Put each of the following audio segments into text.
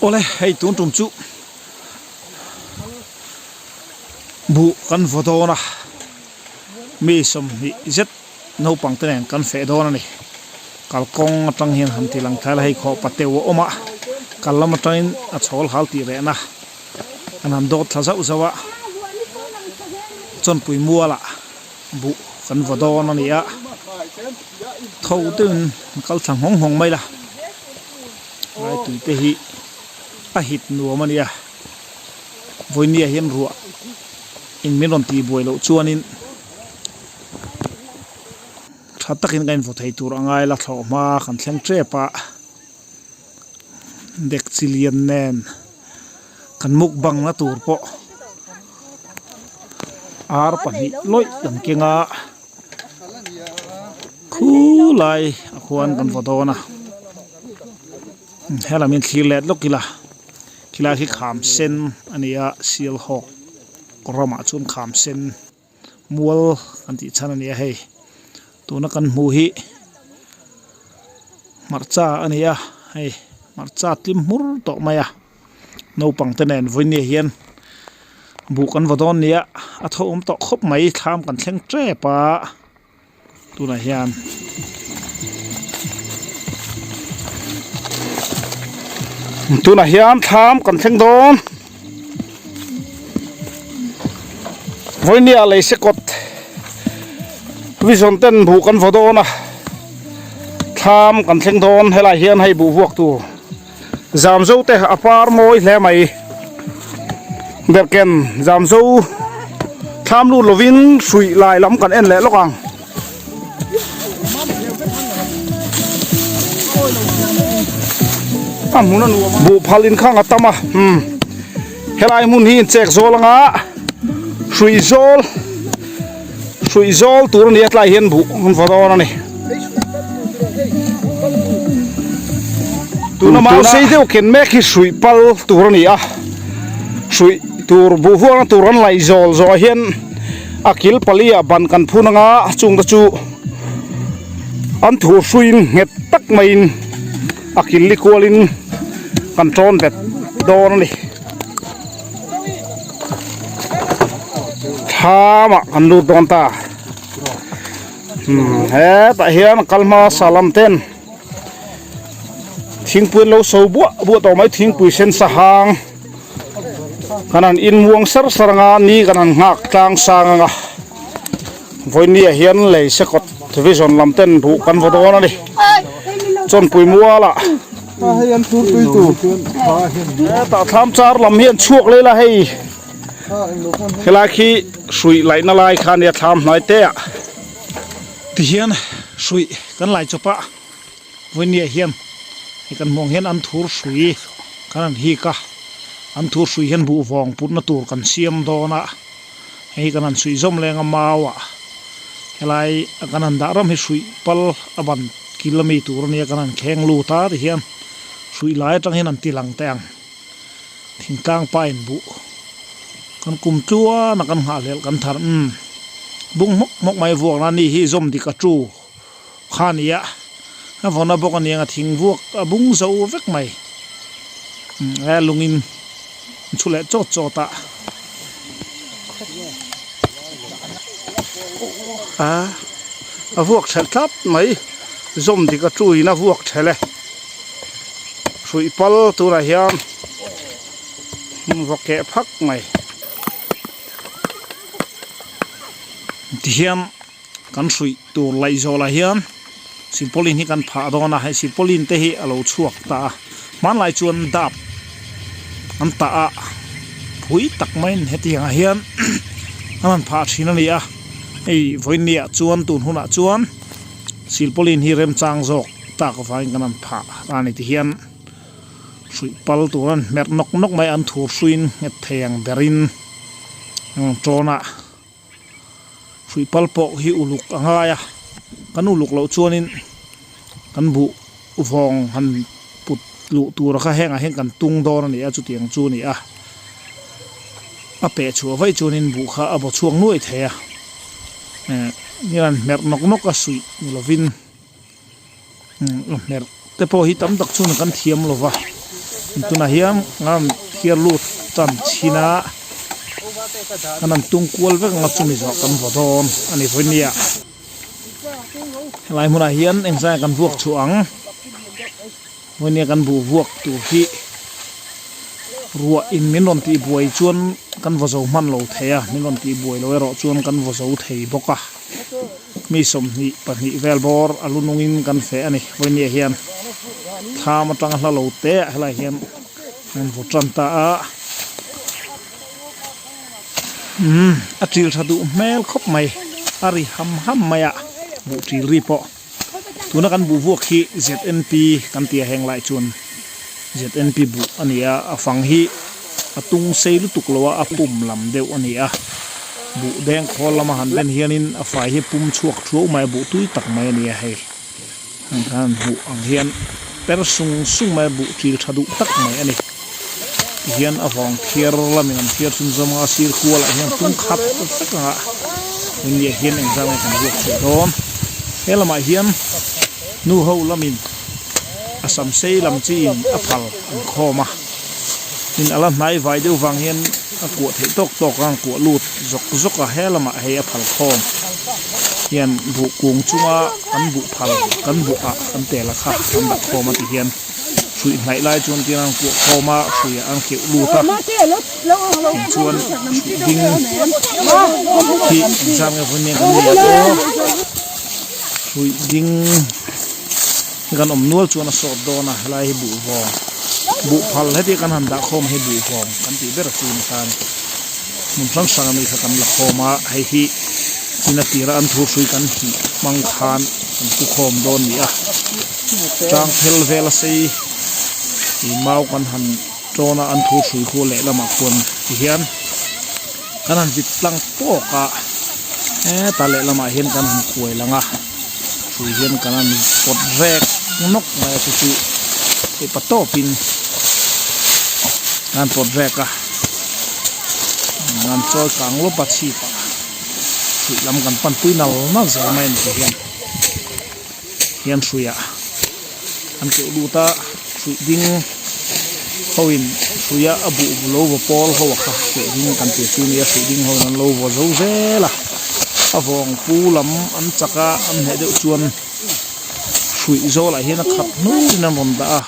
Awle hei tun tum chu buh kan vaw dawn a mi sawmhnih zet naupang te nen kan feh dawn a ni kalkawng atang hian han ti lang thai la hei khawh pateu a awm a kal lam atangin a chhawl hal tih rehna an han dawt thla zauh zauh a chawnpui mualah buh kan vaw dawn a ni a tho deuhin an kal thla nghawng nghawng mai la lai tui te hi a hit nuam a nia vawinia hian ruah in min rawn tih buai loh chuanin tha takin ka invaw thei tur a ngai la thlawh hma kan thleng tep a dek chi lian nen kan mukbang na tur pawh ar pahnih lawih kan keng a khulai a khuan kan vaw dawn a helam in thlir let lawk ila khilai khi kham sen a ni a sialhawk ramah chuan kham sen mual kan tih chhan a ni a hei tuna kan hmuh hi hmarcha a ni a hei hmarcha tlim hmur tawh mai a naupang te nen vawinia hian buh kan vaw dawn nia a tho awm tawh khawp mai thlam kan thleng tep a tunah hian tunah hian thlam kan thleng dawn vawinia lei se kawt vision ten buh kan vaw dawn a thlam kan thleng dawn helai hian hei buh vuak tur Zamzo te a par mawi hle mai berken zamzo thlam lut lovin hruih lai lam kan en leh lawk ang. A hmun a nuam a buh phal in khang a tam a umm helai hmun hi inchek zawl anga hruih zawl hruih zawl tur a ni a tlai hian buh an vaw dawn a ni. Tuna mau sei deuh ken mek hi hruih pal tur a ni a hruih tur buh huangna tur an laih zawl zawh ah hian a kil pali ah ban kan phun anga chung te chu an thur hruiin nghet tak maiin a kil li kualin kan tawn bet dawn a ni. Thlamah kan lut dawn ta. Hmm, hetah hian kal hmasa lam ten thingpui an lo so buah buah tawh mai thingpui sen sa hang kan han in muang sar sar anga ni kan han nghak tlang sang anga vawinia hian lei se kawt vision lam ten buh kan vaw dawn a ni chawnpui mualah hetah thlam char lam hi an chhuak leh la hei. Helai khi hruih laihna lai kha ania thlam hnai te ah tihian hruih kan lai chawp a vawinia hian hei kan hmuh ang hian an thur hrui kan han hik a an thur hrui hian buh vawng putna tur kan siam dawn a hei kan han suih zawm leng a mau ah helai a kan han dah ram hi hruih pal a ban kil ami tur ania kan han kheng lut a tihian hruih lai atang hian an ti lang teh ang. Thingtlang pa in buh kan kum tluan a kan nghahhlelh kan thar umm bung hmawk hmawk mai vuak na ni hi zawm dik a tu kha a ni a a vawna bawk a ni ang a thing vuak a bung zo vek mai umm a lungin an chhu leh chawt chawt a a a vuak thelh tlat mai zawm dik a tu in a vuak thelh e. Hruih pal turah hian va keh phak mai. Tihian kan hruih tur laih zawhlah hian silpauline hi kan phah dawn a, hei silpauline te hi a lo chhuak ta a, hmanlai chuan dap an tah a phui tak maiin hetiangah hian an han phah thin a ni a, hei vawinia chuan tun hunah chuan silpauline hi remchang zawk. Tak avangin kan han phah a ni ti hian hruih pal tur an hmer nawk nawk mai an thur hruiin nghet thei ang berin tawn a hruih pal pawh hi uluk a ngai a kan uluk loh chuanin kan buh vawng han put luh tur kha hengah hian kan tung dawn a ni a chutiang chu a ni a a peh chhuah vaih chuanin buh kha a vaw chhuak nuai thei a eh hian hmer nawk nawk a suih ni lovin. A hmer te pawh hi tam tak chuan kan thiam lo va tunah hian an thiar lut tan chhin a an han tung kual vek ang a chumi zawh kan vaw dawn a ni vawinia helai hmunah hian engzai kan vuak chhuah ang vawinia kan buh vuak tur hi ruah in min rawn tih buai chuan kan vaw zo hman lo thei a min rawn tih buai lo erawh chuan kan vaw zo thei bawk a. Mi 22 vel bawr a lu nungin kan feh a ni. Vawinia hian thlam atanga hla lo te ah helaiah hian an vaw tan ta a. Umm a til tha duh hmel khawp mai a ri ham ham mai a buh til ri pawh. Tuna kan buh vuak hi ZNP kan ti a heng lai chuan ZNP buh a ni a a fang hi a tung sei lutuk lo a a pum lam deuh a ni a buh deng khawl lama han ben hianin a fai hi pum chhuak thuau mai a buh tui tak mai a ni a hei heng khan han hmuh ang hian per sung sung mai a buh til tha duh tak mai a ni tihian a vawng phiar lamin an phiar chhun zawm anga sir kualah hian tung khat vek anga engah hian engzah nge kan vuak theih dawn he lamah hian nu ho lamin a sam sei lam chiin a phal an khawm a tin a la hnai vai deuh vang hian a kuah theih tawk tawk a an kuah lut zawk zawk a he lamah hei a phal khawm hian buh kung chunga an buh phal kan buh ah an tel a kha an dah khawm a ti hian. Hruih hnaih lai chuan tiang an kuah khawm a, hruiah an keuh lut a, tin chuan hruih ding hi engzam nge vawiin kan nei a aw, hruih ding hi kan awm nual chuan a sawt dawn a, helai hi buh vawng, buh phal heti kan han dah khawm hi buh vawng kan tih ber chu ni ta a ni, hmun hrang hrang ami kha kan la khawm a, hei hi tin a tira an thu hrui kan hih hmang khan kan pu khawm dawn a ni a. Tlang phel vel a sei ih mau kan han tawn a an thu hrui khu lehlamah khuan ti hian kan han vit tlang tawk a heta lehlamah hian kan han kuai lang a hrui hian kan han pawt rek nawk mai a chu chu theih pa tawpin kan pawt rek a an chawi kang lawp a chhip ah hrui lam kan pan pui nal nal zel mai a ni ti hian. Hian hruiah an keuh lut a hruih ding ho in hruia a buh lo vaw pawl ho a kha hruih ding kan tih chu nia hruih ding ho in an lo vaw zo zel a a vawng pu lam an chak a an hneh deuh chuan hruih zawlah hian a khat hnurin an rawn dah a.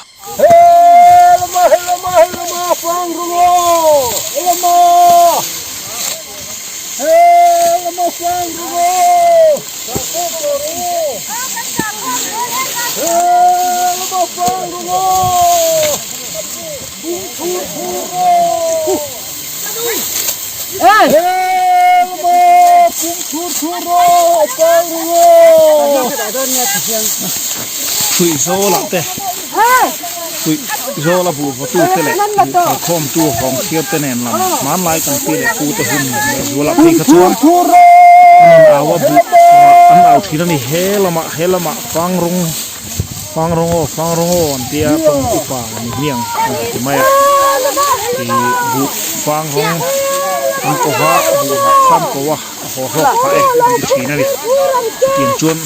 Hruih zawlah te hruih zawla buh vawtu te leh buh kalkhawmtu vawng thiar te nen lam hmanlai kan pi leh pu te hun leh zualah phei kha chuan an han au a buh an au thin a ni he lamah he lamah fang rawng fang rawng aw fang rawng aw an tia tawng upa ni hmiang an ti mai a ih buh fang rawng an ko va buh rah kha an ko a a haw hlawk phah e an ti thin a ni chutiang chuan.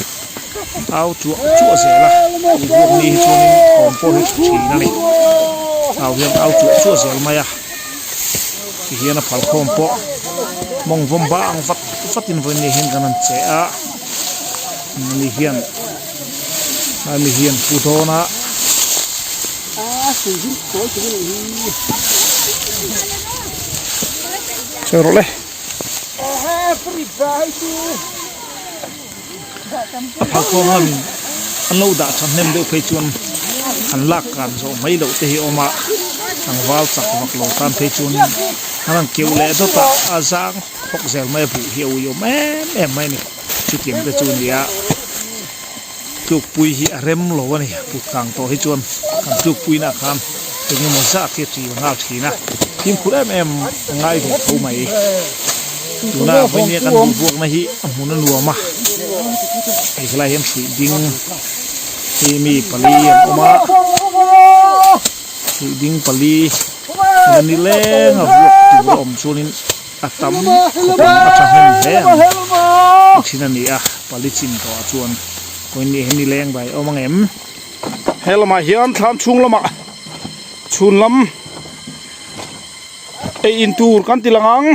Au chuah chuah zel a buh ni hi chuanin thawm pawh hi tha thin a ni au hian au chuah chuah zel mai a tihian a phal khawm pawh mawng vawm bang vat vatin vawiin ni hian kan han che a ani hian ami hian pu dawn a. Chaw rawh le. A phal khawm a min an lo dah tha hnem deuh phei chuan an lak kan zawh mai loh te hi a awm a tlangval chak vak lo tan phei chuan an han keuh leh dawt a a zang hawk zel mai a buh hi a uiawm em em mai a ni chutiang te chu a ni a tlukpui hi a rem lo a ni put kang tawh hi chuan kan tlukpui nah khan eng emaw zat hi a ṭil nghal ṭhin a fimkhur em em a ngai ve tho mai. Tuna vawinia kan duh buakna hi a hmun a nuam a, hei helai hian hruih ding hi mi pali an awm a, hruih ding pali ila ni leng a vuak tur a awm chuanin a tam khawp ang a thahnem hle ang ti thin a ni a, pali chin tawhah chuan vawinia hi ni leng bai a awm ang em? He lamah hian thlam chhung lamah chhun lam ei in tur kan ti lang ang.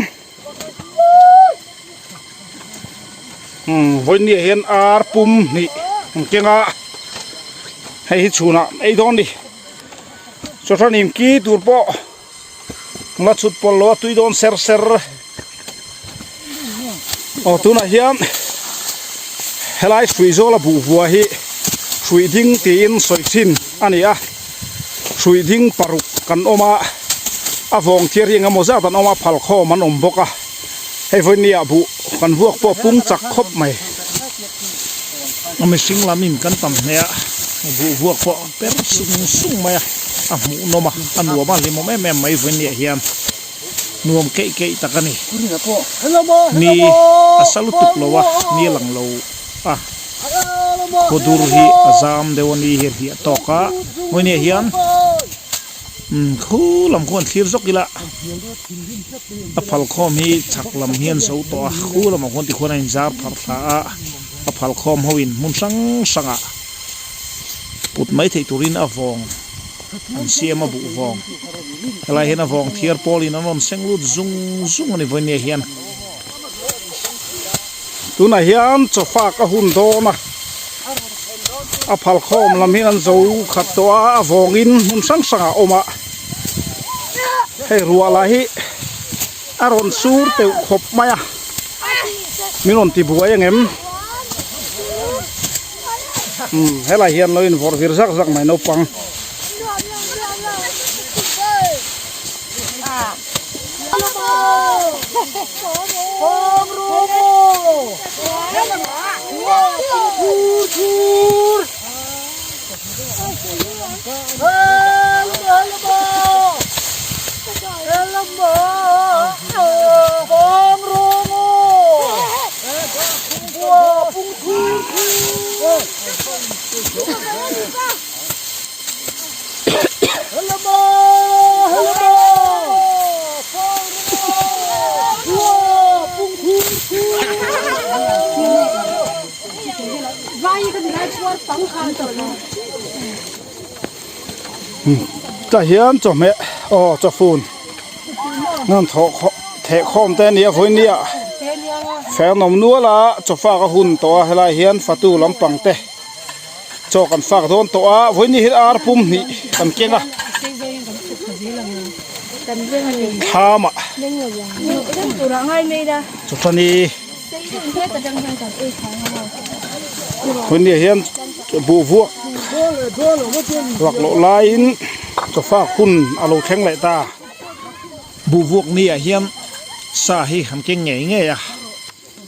Umm vawinia hian ar pum hnih an keng a, hei hi chhunah ei dawn a ni. Chawhran inki tur pawh la chhut pawlh lo a tui dawn ser ser. Aw tunah hian helai hrui zawla buh vua hi hrui ding tiin sawi thin a ni a hrui ding paruk kan awm a a vawng thiar hi engemaw zat an awm a phal khawm an awm bawk a hei vawinia buh kan vuak pawh pung chak khawp mai. A mihring lam in kan tam hle a buh vuak pawh per sung sung mai a a hmuhnawm a a nuam a hlimawm em em mai vawinia hian. Nuam keih keih tak a ni. Ni a sa lutuk lo a, ni a lang lo a. Khaw dur hi a zam deuh a ni hi a hliah tawk a. Hmuinia hian umm khu lam khuan thlir zawk ila a phal khawm hi chhak lam hian zo tawh a. Khu lamah khuan tikhuan a inzar pharh thla a, a phal khawm ho in hmun hrang hrangah put mai theih turin a vawng. An siam a buh vawng. Helai hian a vawng thiar pawlin an rawn seng lut zung zung a ni vawinia hian. Tunah hian chawfak a hun dawn a, a phal khawm lam hian an zo khat tawh a, a vawngin hmun hrang hrangah a awm a. Hei ruah lah hi a rawn sur teuh khawp mai a, min rawn ti buai ang em? Umm helai hian lo invawrh vir zak zak mai naupang. Tah hian chawhmeh aw chawfun an thawh theh khawm te a ni a vawinia fernawm nual a chawfak a hun tawh a helai hian fatu lampang te chaw kan fak dawn tawh a vawiin hi ar pum hnih kan keng a thlam ah chawthani vawiin ah hian buh vuak lak loh laiin chawfak hun a lo thleng leh ta. Buh vuak ni ah hian sa hi an keng ngei ngei a.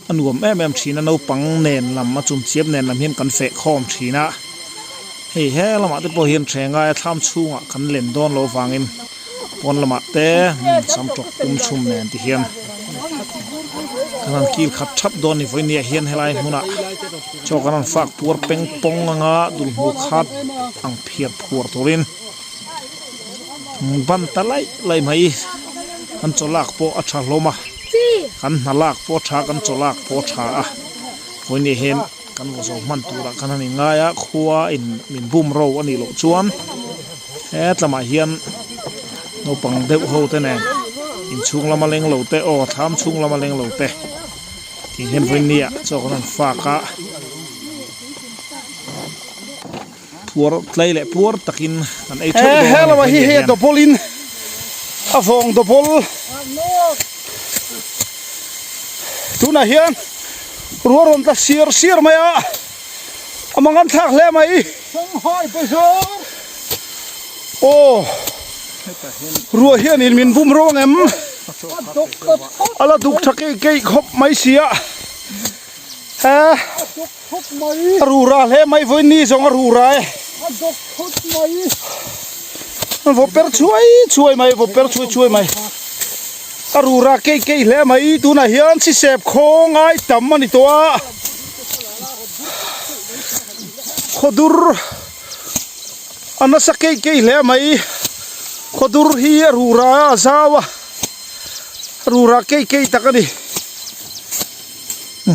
A nuam em em thin a, naupang nen lam a chumchiap nen lam hian kan feh khawm thin a, hei he lamah te pawh hian thengai a thlam chhungah kan len dawn loh avangin pawn lamah te sam tawk pum chhum nen ti hian kan han kil khat thap dawn a ni vawinia hian helai hmunah chaw kan han fak puar peng pawng anga dulhmu khat ang phiar phuar turin ban ta laih laih mai kan chaw lak pawh a tha hlawm a. Kan hna lak pawh a tha kan chaw lak pawh a tha a vawiin hian kan vaw zo hman turah khan a ni ngai a khua in min bum ro a nih loh chuan hetlamah hian naupang deuh ho te nen inchhung lama leng lo te aw thlam chhung lama leng lo te tih hian vawiin ni ah chaw kan rawn fak a puar tlai leh puar takin kan ei theuh dawn a ni vawiin ni hian. Double in a vawng double tunah hian ruah rawn tla siar siar mai a a mangan thlak hle mai aw ruah hian in min bum rawng em a la duk tha keih keih khawp mai sia he. A ru ra hle mai vawiin ni zawng a ru ra e. A vaw per chhuai chhuai mai vaw per chhuai chhuai mai. A ru ra keih keih hle mai tunah hian sisep khawng ai tam a ni tawh a. Khawdur a nasa keih keih hle mai. Khawdur hi a ru ra a zau a. A ru ra keih keih tak a ni.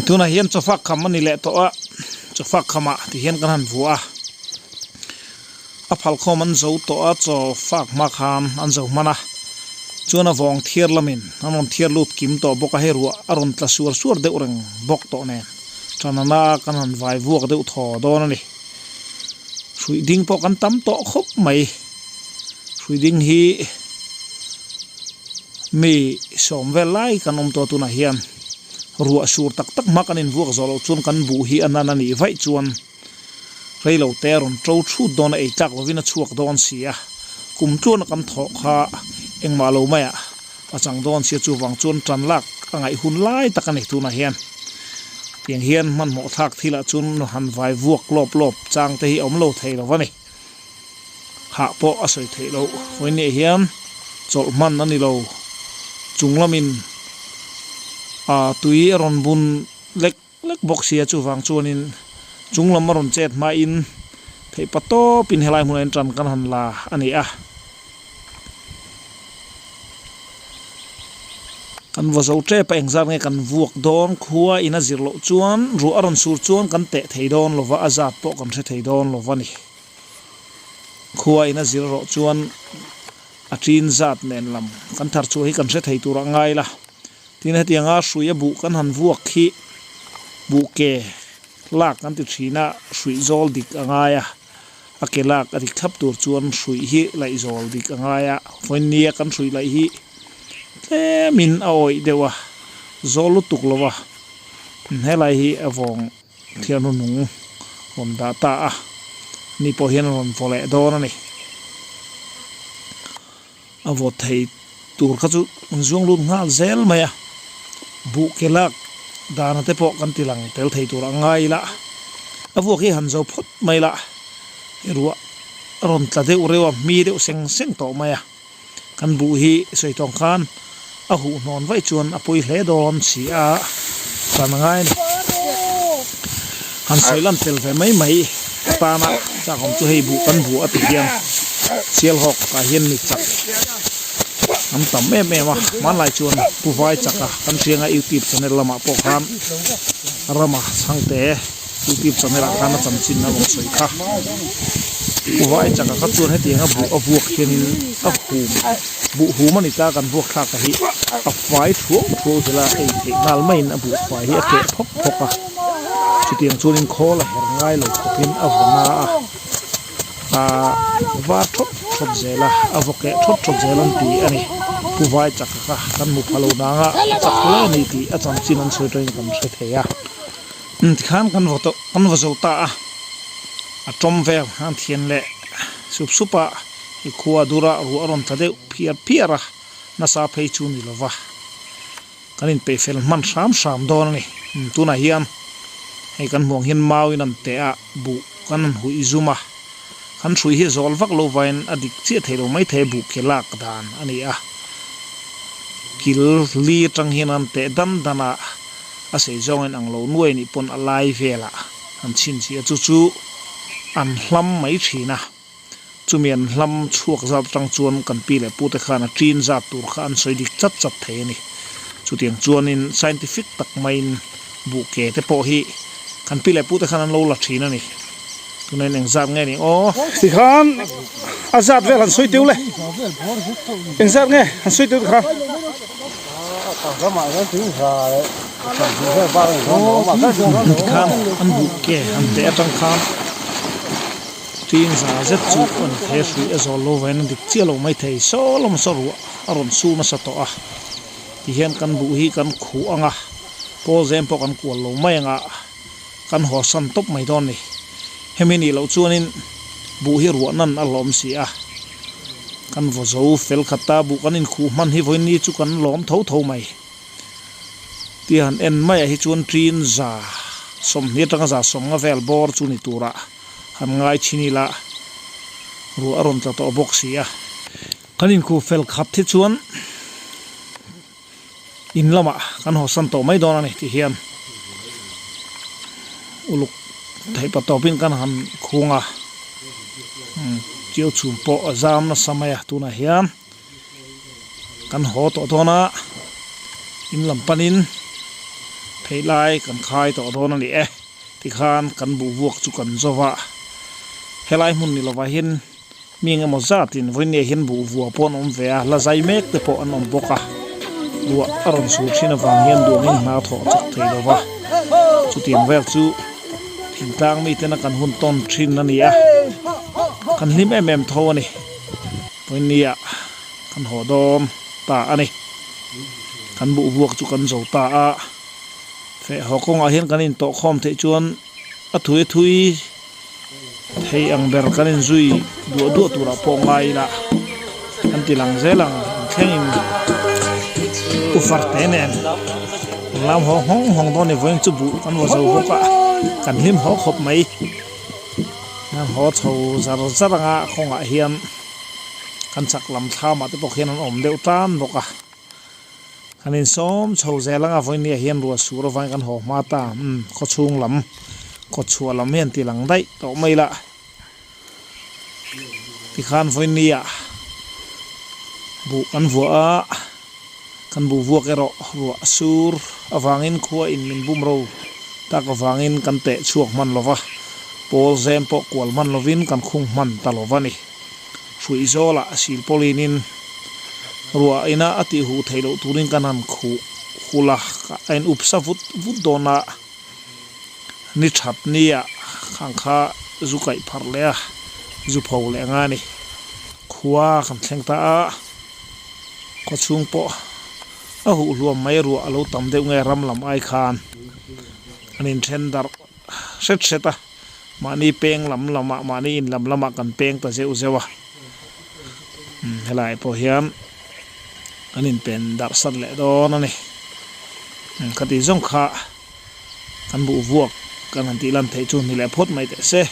Tunah hian chawfak kham a ni leh tawh a chawfak khamah ti hian kan han vuah a. A phal khawm an zo tawh a, chaw fak hma khan an zo hman a. Chuan a vawng thiar lamin an rawn thiar lut kim tawh bawk a, hei ruah a rawn tla suar suar deuh reng bawk tawh nen tanana kan han vai vuak deuh thaw dawn a ni. Hruih ding pawh kan tam tawh khawp mai. Hruih ding hi mi sawm vel lai kan awm tawh tunah hian ruah sur tak tak hma kan invuak zawh loh chuan kan buh hi a nan a nih vaih chuan Rei lo te a rawn to thut dawn a, ei tlak lovin a chhuak dawn si a, kum tluana kan thawh kha engmah lo maiah a chang dawn si a, chuvang chuan tan lak a ngaih hun lai tak a ni tunah hian. Tiang hian hmanhmawh thlak thilah chuan han vai vuak lawp lawp chang te hi a awm lo thei lo va ni. Hah pawh a sawi theih loh. Vawiinniah hian chawlh hman a ni lo. Chung lamin tui a rawn bun lek. Lek bawk sia chuvang chuanin chung lam a rawn chet hmain theih pa tawpin helai hmunah hian ṭan kan han la a ni a. Kan vaw zo ṭep a engzat nge kan vuak dawn khua in a zir loh chuan ruah a rawn sur chuan kan teh thei dawn lova a zat pawh kan hre thei dawn lova ni. Khua in a zir rawh chuan a ṭin zat nen lam kan thar chhuah hi kan hre thei tur a ngai la. Tin hetianga hrui a buh kan han vuak hi buh ke lak kan ti thin a, hruih zawl dik a ngai a, a ke lak a dik thlap tur chuan hruih hi laih zawl dik a ngai a, vawinia kan hruih laih hi tlemin a awih deuh a, zawl lutuk lo a, helai hi a vawng thian hnunung rawn dah ta a, ni pawh hian a rawn vaw leh dawn a ni. A vawt thei tur kha chu an zuang lut nghal zel mai a, buh ke lak dana te pawh kan ti lang tel thei tur a ngai ila, a vuak hi han zo phawt mai la, hei ruah a rawn tla deuh reuh a, hmi deuh seng seng tawh mai a, kan buh hi sawi tawng khan a huh hnawn vaih chuan a pawi hle dawn si a, tan a ngai a ni. Han sawi lan tel ve mai mai atana chakawm chu hei buh kan buh a ti hian Sialhawk ah hian mi chak an tam em em a, hmanlai chuan Pu Vai chaka kan hrianga youtube channel lamah pawh khan Rama Chhangte youtube channel ah khan a chanchin a rawn sawi kha. Pu Vai chaka kha chuan hetianga buh a vuak hianin a hum buh hum a ni ta kan vuak thlak a hi a fai thuau thuau zel a, ei theih nghal maiin a buh fai hi a keh phawk phawk a. Chutiang chuanin khawl a her ngai lo khawpin a vaw na a, aaa var thawt thawt zel a, a vaw keh thawt thawt zel an ti a ni. Pu Vai chaka kha kan hmu pha lo nanga a chak hle a ni tih a chanchin an sawi tawhin kan hre thei a. Tikhan kan vaw tawh kan vaw zo ta a, a tawm vel an thian leh sup sup a, i khua dura ruah a rawn tla deuh phiar phiar a, nasa phei chu ni lo va. Kan inpeih fel hman hram hram dawn a ni. Tunah hian hei kan hmuh ang hian mauin an teh a, buh kan han huih zum a. Kan hrui hi a zawl vak lo vain a dik chiah thei lo maithei a, buh ke lak dan a ni a. Kil li atang hian an teh dan dan a, a sei zawngin ang lo nuai nih pawn a lai velah an chhinchhiah a, chu chu an hlam mai thin a. Chumi an hlam chhuak zat atang chuan kan pi leh pute khan a ṭin zat tur kha an sawi dik chat chat thei a ni. Chutiang chuanin scientific tak maiin buh ke te pawh hi kan pi leh pute khan an lo la ṭhin a ni. Tuna in engzat nge ni aw? Tikhan a zat vel han sawi teu le. Engzat nge han sawi teu tikhan? Tikhan an buh ke han teh atang khan. Ṭin za zet chu a ni thei a, hrui a zawl lo vain a dik chiah lo mai thei. Saw lam saw ruah a rawn su nasa tawh a, tihian kan buh hi kan khuh ang a, pawl zem pawh kan kual lo mai ang a, kan haw san tawp mai dawn a ni. Hemi nih loh chuanin buh hi ruah nan a hlawm si a, kan vaw zo fel khat a, buh kan inkhuh hman hi vawiin ni chu kan lawm tho tho mai. Tia han en maiah hi chuan ṭin za 20 atanga za 50 vel bawr chu ni turah han ngai chhin ila ruah a rawn tla tawh bawk si a. Kan inkhuh fel khat hi chuan in lamah kan haw san tawh mai dawn a ni tih hian uluk theih pa tawpin kan han khung a, chiau chhum pawh a zam nasa mai a tunah hian. Kan haw tawh dawn a, in lam panin phei lai kan khai tawh dawn a ni e. Tikhan kan buh vuak chu kan zo va, helai hmun ni lovah hian. Mi eng emaw zatin vawinia hian buh vua pawh an awm ve a, la zai mek te pawh an awm bawk a, ruah a rawn sur thin avang hian duangin hna thawh chak thei lo va, chutiang vel chu thingtlang mitena kan hun tawn thin a ni a, kan hlim em em tho a ni, vawinia kan haw dawn ta a ni, kan buh vuak chu kan zo ta a, feh haw kawngah hian kan intawhkhawm theih chuan a thui a thui. Thei ang ber kan inzui duah duah turah pawh ngai ila an ti lang zel ang thlengin ufar te nen an lam haw nghawng nghawng dawn ni vawiin chu buh kan vaw zo bawk a kan hlim haw khawp mai an haw chho zar zar anga kawngah hian kan chak lam thlamah te pawh khian an awm deuh tan bawk a. Kan insawm chho zel anga vawinia hian ruah sur avangin kan haw hma ta umm khawchhung lam kawtchhuah lam hi an ti lang daih tawh mai la tikhan vawinia buh kan vuah a kan buh vuak erawh ruah sur avangin khua in min bum ro tak avangin kan teh chhuak hman lova pawl zem pawh kual hman lovin kan khung hman ta lova ni. Hruihzawlah silpawlinin ruah ina a tih huh theih loh turin kan han khuh hul a, a in up sa vut vut dawn a, ni that nia khang kha zu kaih pharh leh a, zu pho leh anga ni. Khua kan thleng ta a, khaw chhung pawh a huh hluam mai ruah a lo tam deuh nge ram lam ai khan an inthen darh hret hret a. Mahni peng lam lamah mahni in lam lamah kan peng ta zeuh zeuh a, umm helaiah pawh hian kan inpen darh sat leh dawn a ni. Umm khati zawng kha kan buh vuak kan han tih lan theih chu ni leh phawt mai teh se.